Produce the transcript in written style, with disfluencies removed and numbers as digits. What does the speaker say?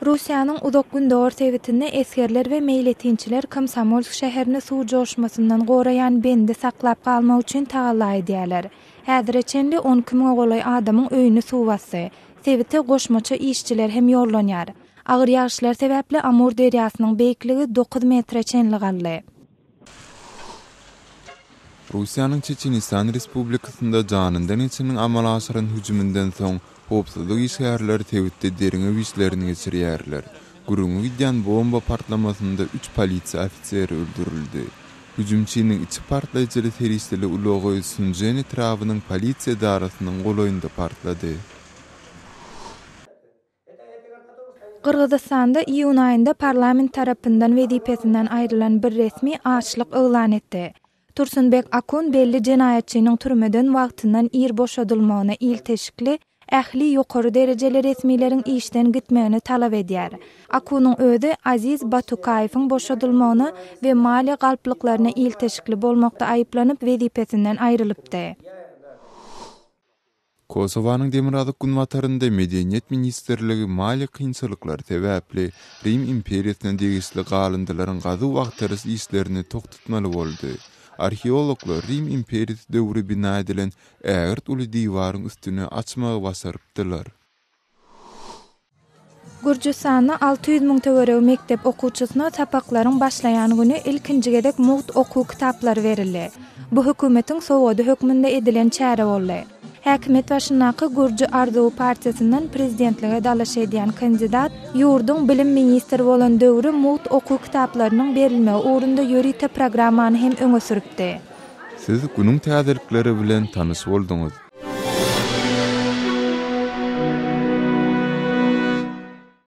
Russiýanyň Uzak Gündogar sebitinde esgerler we meýletinçiler Komsomolsk şäherini suw joşmasyndan goraýan bendi saklap galmak üçin tagalla edýärler. Häzire çenli 12 müňe golaý adamyň öýüni suw basdy. Sebite goşmaça işçiler hem ýollanýar. Agyr ýagyşlar sebäpli Amur derýasynyň beýikligi dokuz metre çenli galdy. Russiýanyň Çeçenistan Respublikasynda janyndan geçeniň amala aşyran hüjüminden soň, howpsuzlyk işgärleri sebitde derňew işlerini geçirýärler. Gürrüňi gidýän bomba partlamasynda üç polisiýa ofiseri öldürildi. Hüjümçiniň içi partlaýjyly serişdeli ulagy Sunžen etrabynyň polisiýa edarasynyň golaýynda partlady. Gyrgyzystanda iýun aýynda parlament tarapyndan wezipesinden aýrylan bir resmi açlyk yglan etdi. Tursunbek Akun belli jenaýatçynyň türmeden wagtyndan ir boşadylmagyna ilteşikli ähli ýokary derejeli resmileriň işden gitmegini talap edýär. Akunyň özi Aziz Batukaýewiň boşadylmagyna we maliýe galplyklaryna ilteşikli bolmakda aýyplanyp wezipesinden aýrylypdy. Kosowanyň demirgazyk-günbatarynda Medeniýet ministrligi maliýe kynçylyklary sebäpli Rim imperiýasyna degişli galyndylaryň gazuw-agtaryş işlerini togtatmaly boldy. Arheologlar Rim imperiýasy döwri bina edilen ägirt uly diwaryň üstüni açmagy başarypdylar. Gürjüstanda 600 müň töweregi mekdep okuwçysyna sapaklaryň başlaýan güni ilkinji gezek mugt okuw kitaplary berildi. Bu hökümetiň sowgady hökmünde edilen çäre boldy. Häkimiýet başyndaky Gürji arzuwy partiýasyndan prezidentlige dalaş edýän kandidat ýurduň bilim ministri bolan döwri mugt okuw kitaplarynyň berilmegi ugrunda ýörite programmany hem öňe sürüpdi. Siz günüň täzelikleri bilen tanyş bolduňyz.